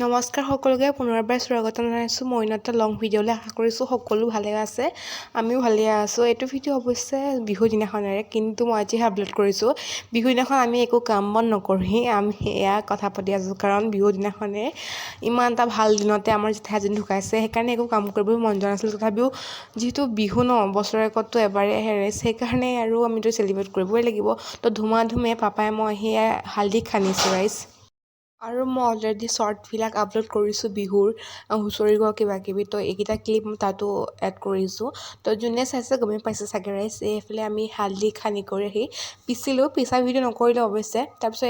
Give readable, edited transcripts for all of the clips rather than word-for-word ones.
নমস্কাৰ সকলোকে পুনৰবাৰ স্বাগতম জনাইছোঁ মই অন্য এটা লং ভিডিঅ'লৈ। আশা কৰিছোঁ সকলো ভালে আছে, আমিও ভালে আছোঁ। এইটো ভিডিঅ' অৱশ্যে বিহু দিনাখনেৰে, কিন্তু মই আজিহে আপলোড কৰিছোঁ। বিহু দিনাখন আমি একো কাম বন নকৰি আমি এয়া কথা পাতি আছোঁ, কাৰণ বিহু দিনাখনে ইমান এটা ভাল দিনতে আমাৰ জেঠাই এজনী ঢুকাইছে, সেইকাৰণে একো কাম কৰিব মন যোৱা নাছিল। তথাপিও যিহেতু বিহু ন, বছৰেকততো এবাৰেই আহে ৰাইজ, সেইকাৰণে আৰু আমিতো চেলিব্ৰেট কৰিবই লাগিব। তো ধুমা ধুমে পাপাই মই সেয়া হালধি খান্দিছোঁ ৰাইজ। আৰু মই অলৰেডি শ্বৰ্টবিলাক আপলোড কৰিছোঁ বিহুৰ হুঁচৰি গোৱা কিবা কিবি, তো এইকেইটা ক্লিপ মই তাতো এড কৰিছোঁ। তো যোনে চাইছে গমেই পাইছে চাগে ৰাইজ। এইফালে আমি হালধি খান্দি কৰি আহি পিচিলোঁ, পিচা ভিডিঅ' নকৰিলোঁ অৱশ্যে। তাৰপিছত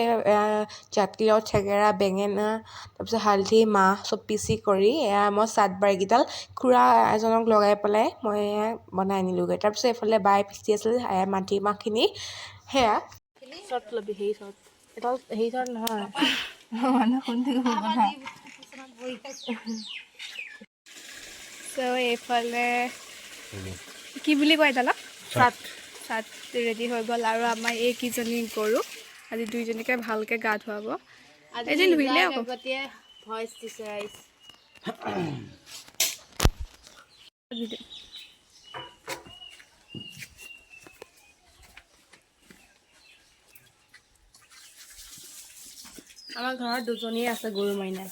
জাতিলাও, থেকেৰা, বেঙেনা, তাৰপিছত হালধি, মাহ চব পিচি কৰি এয়া মই চাট বাৰীকেইডাল খুৰা এজনক লগাই পেলাই মই এয়া বনাই আনিলোঁগৈ। তাৰপিছত এইফালে বায়ে পিচি আছিল মাটিমাহখিনি। সেয়া চৰ্ট ল'বি, হেৰি চৰ্ট এডাল, হেৰি চৰ্ট নহয়। চ' এইফালে কি বুলি কয় এডালক? চাট। চাট ৰেডি হৈ গ'ল। আৰু আমাৰ এইকেইজনী গৰু আজি দুইজনীকে ভালকৈ গা ধুৱাব। এদিন ধুইলে আকৌ। ভইচ দিছে ৰাইজ। আমাৰ ঘৰত দুজনীয়ে আছে গৰু মাইনা,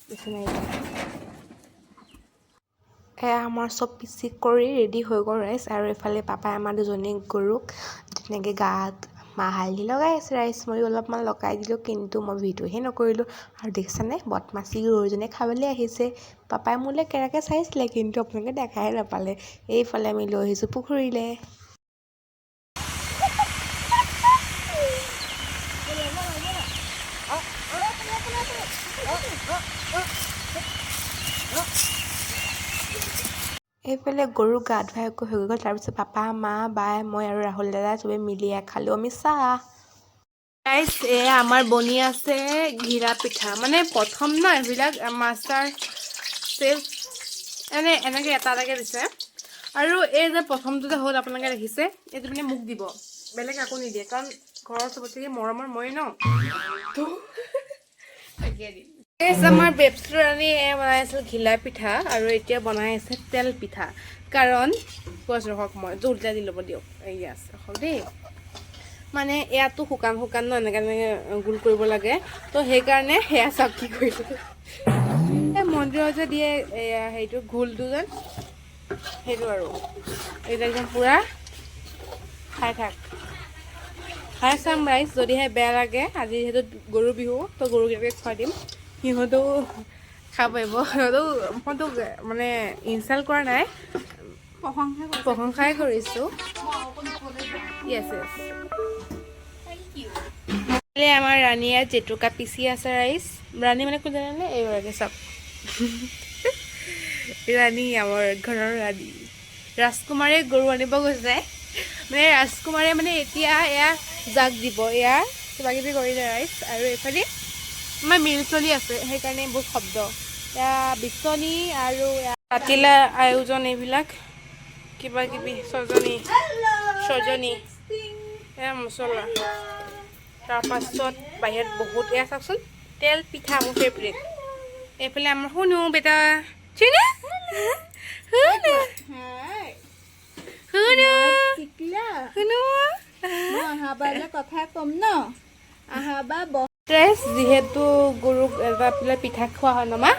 বেছি নাই। এয়া আমাৰ চব পিচি কৰি ৰেডি হৈ গ'ল ৰাইজ। আৰু এইফালে পাপাই আমাৰ দুজনী গৰুক ধুনীয়াকৈ গাত মাহ হালধি লগাই আছে ৰাইজ। ময়ো অলপমান লগাই দিলোঁ, কিন্তু মই ভিডিঅ'হে নকৰিলোঁ। আৰু দেখিছানে, বদমাচি গৰুজনীয়ে খাবলৈ আহিছে। পাপাই মোলৈ কেৰাকৈ চাইছিলে, কিন্তু আপোনালোকে দেখাই নাপালে। এইফালে আমি লৈ আহিছোঁ পুখুৰীলৈ। এইফালে গৰু গা ধুৱাই হৈ গ'ল। তাৰপিছত পাপা, মা, বাই, মই আৰু ৰাহুল দাদা চবেই মিলি খালোঁ আমি চাহ। ৰাইজ, এয়া আমাৰ বনি আছে ঘিলা পিঠা। মানে প্ৰথম ন এইবিলাক মাষ্টাৰ চেফ এনে এনেকৈ এটা এটাকৈ দিছে। আৰু এই যে প্ৰথমটো যে হ'ল আপোনালোকে দেখিছে, এইটো মানে মোক দিব, বেলেগ একো নিদিয়ে, কাৰণ ঘৰৰ চবতকৈ মৰমৰ মই ন, তো তাকে দিম। আমাৰ বেবছু ৰাণী এয়া বনাই আছিল ঘিলা পিঠা আৰু এতিয়া বনাই আছে তেল পিঠা। কাৰণ কৈছোঁ ৰখক, মই এইটো উল্টাই দি ল'ব দিয়ক। এই আছে, ৰখক দেই। মানে ইয়াতো শুকান শুকান ন, এনেকৈ এনেকৈ গোল কৰিব লাগে, তো সেইকাৰণে সেয়া চাওক কি কৰিলোঁ। এই মন্দিৰত যে দিয়ে এয়া সেইটো ঘোলটো যেন, সেইটো। আৰু এইটো একদম পূৰা খাই থাক, খাই চাম ৰাইজ। যদিহে বেয়া লাগে, আজি যিহেতু গৰু বিহু, তো গৰুকেইটাকে খুৱাই দিম, সিহঁতেও খাব পাৰিব। সিহঁতেও মইতো মানে ইনচাল্ট কৰা নাই, প্ৰশংসাই কৰিছোঁ। য়েছ য়েছ। আমাৰ ৰাণীয়ে জেতুকা পিচি আছে ৰাইজ। ৰাণী মানে কোন জানেনে? এইগৰাকী চাওক, ৰাণী, আমাৰ ঘৰৰ ৰাণী। ৰাজকুমাৰে গৰু আনিব গৈছে, মানে ৰাজকুমাৰে মানে এতিয়া এয়া জাক দিব, এয়া কিবা কিবি কৰিলে ৰাইজ। আৰু এইফালে আমাৰ মিল চলি আছে, সেইকাৰণে বহুত শব্দ। এয়া বিচনী আৰু পাতিলা আয়োজন, এইবিলাক কিবা কিবি ছজনী ছজনী, এয়া মছলা। তাৰপাছত বাহিৰত বহুত এয়া চাওকচোন, তেল পিঠা মোৰ ফেভৰেট। এইফালে আমাৰ শুনো বেটা, শুনো শুনো শুনো শুনো। কথা ক'ম ন, আহাবা। যিহেতু গৰুক এটা পেলাই পিঠা খোৱা হয় নমা,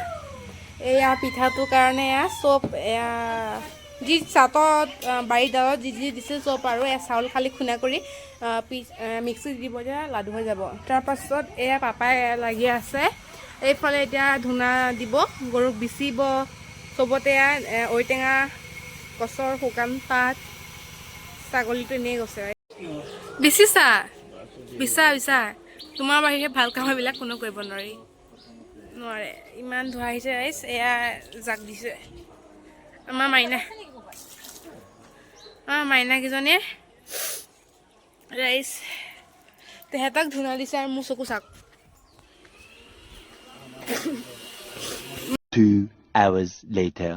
এয়া পিঠাটোৰ কাৰণে এয়া চব এয়া যি চাটত বাৰীৰ ডালত যি যি দিছে চব, আৰু এয়া চাউল খালি খুন্দা কৰি পিচ মিক্সিত দিব, এতিয়া লাডু হৈ যাব। তাৰপাছত এয়া পাপাই লাগি আছে এইফালে, এতিয়া ধূনা দিব, গৰুক বিচিব চবতে। এয়া ঔটেঙা গছৰ শুকান পাত, ছাগলীটো এনেই গৈছে। বিচিছা, বিচা বিচা, তোমাৰ বাহিৰে ভাল কাম এইবিলাক কোনো কৰিব নোৱাৰে। ইমান ধোৱা আহিছে ৰাইজ। এয়া জাক দিছে আমাৰ মাইনা, আমাৰ মাইনাকেইজনীয়ে ৰাইজ, তেহেঁতক ধূনা দিছে আৰু মোৰ চকু চাওক। 2 hours later.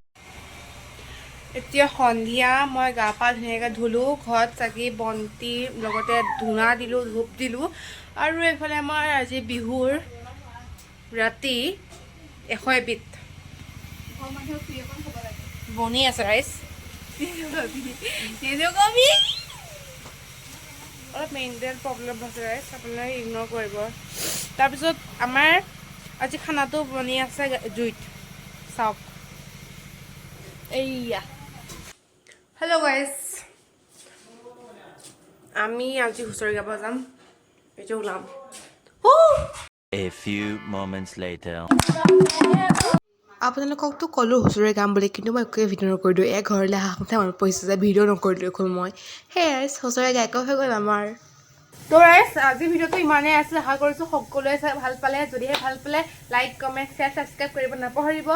এতিয়া সন্ধিয়া মই গা পা ধুনীয়াকৈ ধুলোঁ, ঘৰত চাকি বন্তি লগতে ধূনা দিলোঁ, ধূপ দিলোঁ। আৰু এইফালে আমাৰ আজি বিহুৰ ৰাতি 101 বিধ। ঘৰৰ মানুহে ফ্ৰী অকণ হ'ব লাগে। বনি আছে ৰাইজ। নিদিওঁ। অলপ মেণ্টেল প্ৰব্লেম আছে ৰাইজ, আপোনালোকে ইগন'ৰ কৰিব। তাৰপিছত আমাৰ আজি খানাটো বনি আছে জুইত, চাওক। এইয়া। হেল্ল' গাইজ, আমি আজি হুঁচৰি গাব যাম। এতিয়া ওলাম। A few moments later. আপোনালোককতো ক'লোঁ হুঁচৰি গাম বুলি, কিন্তু মই একোৱে ভিডিঅ' নকৰিলোঁ। এই ঘৰলৈ অহা কথা মনত পৰিছে যে ভিডিঅ' নকৰিলোঁ দেখোন মই। সেয়াই, হুঁচৰি গাই হৈ গ'ল আমাৰ। তো ৰাইজ, আজি ভিডিঅ'টো ইমানেই আছিল। আশা কৰিছোঁ সকলোৱে চাই ভাল পালে। যদিহে ভাল পালে, লাইক, কমেণ্ট, শ্বেয়াৰ, ছাবস্ক্ৰাইব কৰিব নাপাহৰিব।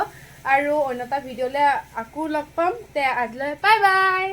আৰু অন্য এটা ভিডিঅ'লৈ আকৌ লগ পাম। তে আজিলৈ বাই বাই।